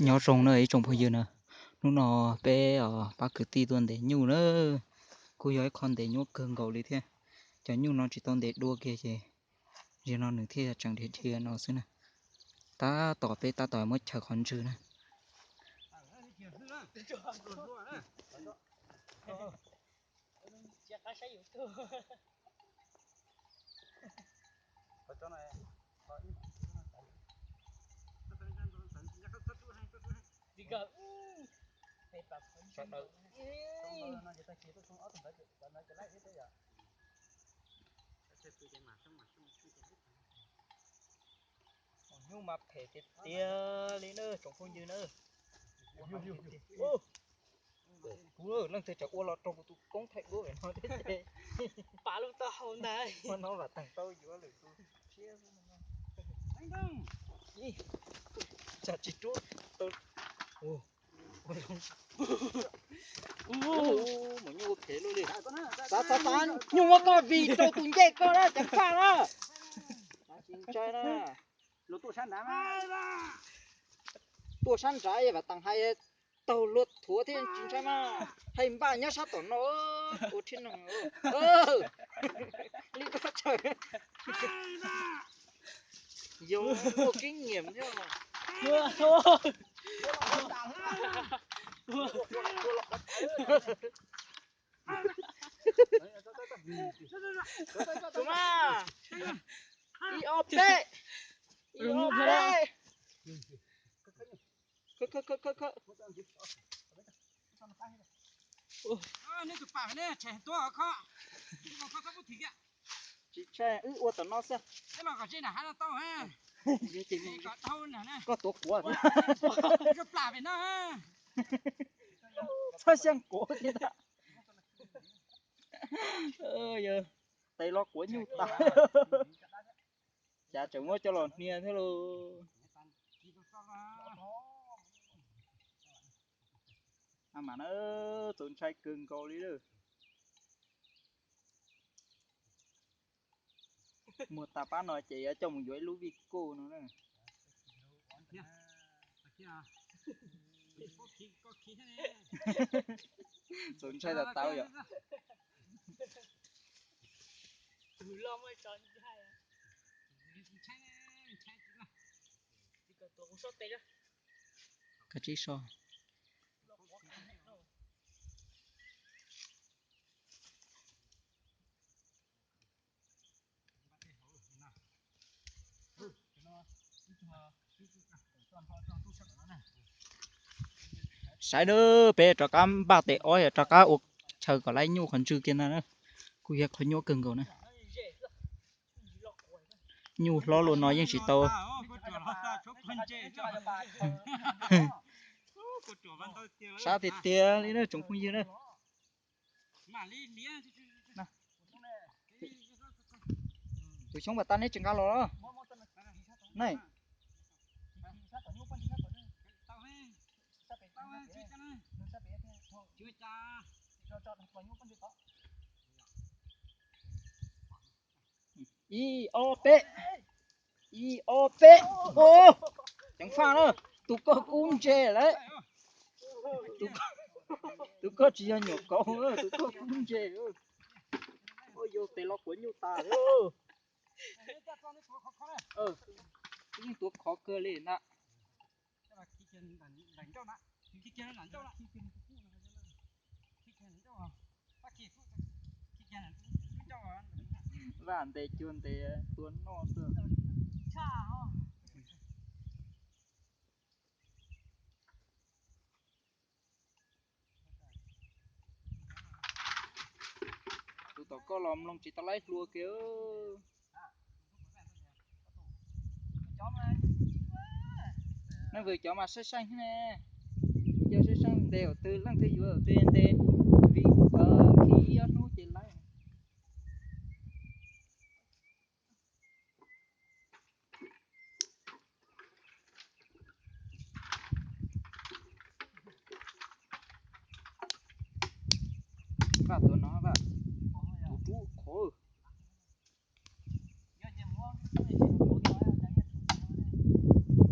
Nyob zoo na ib tsoom phooj ywg na, hnub no peb pab kwv tij tuaj ntes nyuj na, kuj yog ib qho ntes nyuaj kawg nkaus li thiab. Cov nyuj no tsis tau ntes dua kiag ces zaum no nws thiaj tseem dhia dhia no xwb na. Tab tom peb tab tom muab chaws qhov ntswg na. Nyuj mas phem tiag tiag li na tsoom phooj ywg na. Kuv leej twg tseem ua los rau kuv tus koob thaij duab pem no thiab ces. Pam lub taub hau ntag. Ua no vam teeg tau yuav lwm tus tshiab xwb no. Tsam tsis rub tau. Mus nyuj ua phem luaj li. Xav xav xav nyuj muab koj vij rau tus ncej koj na ceev faj na. Tsis ntshai na. Tuaj sab nrad vam teeg hais taug luag thuav thiab tsis ntshai mas. Hais npaj nyob sab tom no ua tshib noog li koj tsaws. Yog muaj kib nyam thiab. Tus mas ib ob peb, ib ob peb. Tsis ntshai, wb ua tom no xwb. Koj tuav quav. Txhob xyab quav thiab. Tes los quav nyuj tas. Cas tseem muab coj los hnia thiab lauj. Mas na, txaus ntshai kawg nkaus li lawm. Muag tas pab no ces yuav coj mus yuav ib lub vij kuj no na. Txaus ntshai tas tau yom. Kav tsij so. Saib nawb, peb rov qab npaj tes ob yog rov qab ua chaw kom laib nyuj qhov ntswg kiag ntag na. Kuj yog qhov nyuaj kawg nkaus na. Nyuj hlob luaj no yeej tsis tau. Sab tiag tiag li na tsoom phooj ywg na. Tus xyoob pas tas neb tsis nqa los los? Ne. Ib ob peb, ib ob peb. Ceev faj na, tus koj kub ntse lawm. Tus koj tsis yog nyuam kaus, tus koj kub ntse. Ua yog tes los quav nyuj tas lawm. Yeej tuav khov kawg li na. Vaj ntes cuag ntes tua noj xwb. Tus tom koj los mloog tsis tau laib hlua kiag. Nej vwm cov mas saib seej thiab ne. Cov saib seej ntes ua twg leej twg yuav ua twg ntes, vim khi ib ob hnub ces laib. Vaj tuav no vaj, tus rub qhov.